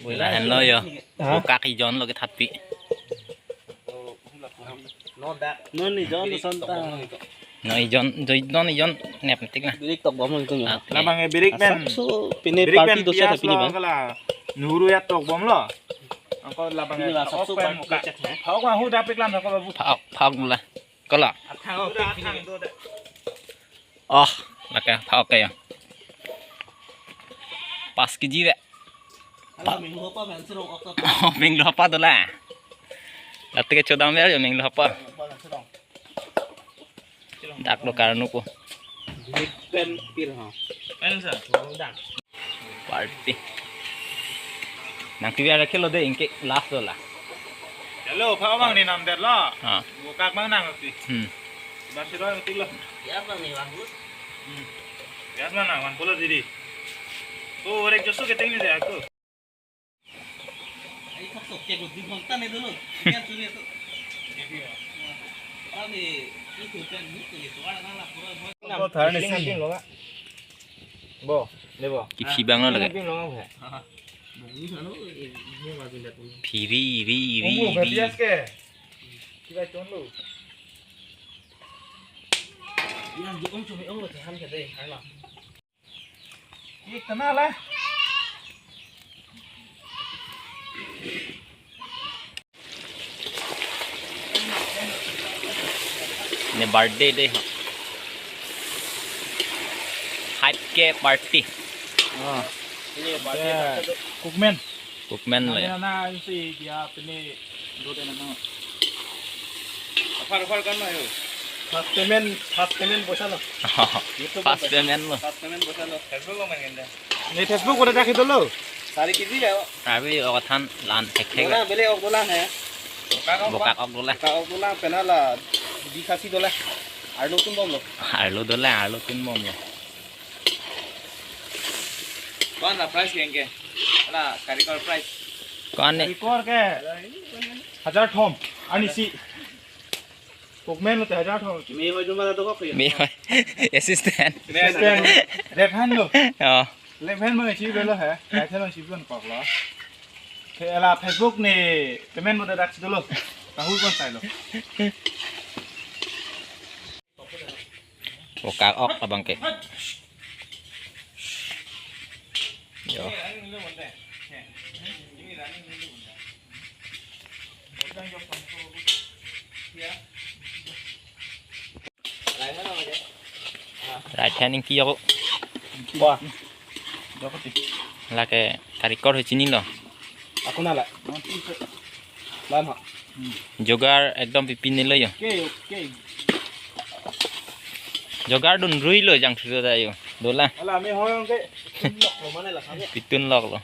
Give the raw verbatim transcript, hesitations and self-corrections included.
Lahenlo yo. Ha? Bokak ijon lo kethatpi. Non ijon son ta. Non ijon, joi non ijon nep tik na. Birik tokbom lo itum ya. Ah, oke. Labang e birik pen. Asap so pine birik party pen dosa pias tapi ni lo ba. Kala. Nuru ya tokbom lo. Angko labang e. Ini lah, asap so pen party bokak. Cek, ha? Phak-ok ma hu dapik lam thako babu. Phak-ok, phak-ok la. Kala. Athang, athang, athang. Oh, lake phak-ok ya. Pas keji ve. Hala minglu apa men serong okta. Oh, minglu apa dola? Lati ke chodam ver yo minglu apa? Dak lo karnu ko. Pen pir ha. Pen sa. Dak. Party. Nang T V ada kelo de ingke last dola. Hello, phak-ok abang ni namdet lo. Ha. Bokak abang nang si. Hmm. Basi roi mati lo. Ya abang ni bagus. Hmm. Ya mana wan polo didi. Oh, orek joso keteng ni de aku. Ai thak sok ke di bhong ta ne dolo. Yan tu ne tu. Kami itu kan ni tu ni tu ada nang lah pura. Ko thar ne si. Bo, ne bo. Kiphi abang lo lake. Phi ri ri ri ri. Bias ke. Kita chon lo. Yang di ong cumi ong lo tahan ke deh, hai lah. Ye, tana la. Ne birthday day ha. Five K party. Ah. Ini birthday. Cookman. Cookman lo ya. Na, na, si dia pini dua dan nama. Offer, offer kan lo yo. First payment, first payment poisa lo. First payment lo. First payment poisa lo. Facebook lo main ganda. Ne Facebook udah dak itu lo. Sari kiti ya. Abi okathan lan hek hek. Dola bele ok dola he. Bokak ok dola. Bokak ok dola pena la di khasi dola. Arlo tunbom lo. Arlo dola, arlo tunbom lo. Ko-an la price ke ingke? La karikor price. Ko-an ne? Karikor ke hajar thom. Ani si. Cookman lo te hajar thom. Me hoi juma to ko. Me hoi. Assistant. Assistant. Left hand lo. Oh. Left hand mo si lo he. Right hand mo si lo kok lo. Ke la Facebook ne payment mo dak si dolo. Tahu kon sai lo. Bokak ok abang ke. Yo. Right hand ingki yo. Wah. Lake karikor ho chinilo. Aku nala. Lan ha. Jogar ekdom pipin nilo yo. Okay, okay. Jogar dun rui lo jang thudo da yo. Dola. Ala me hoyong ke. Pitun lok lo mane la kami. Pitun lok lo.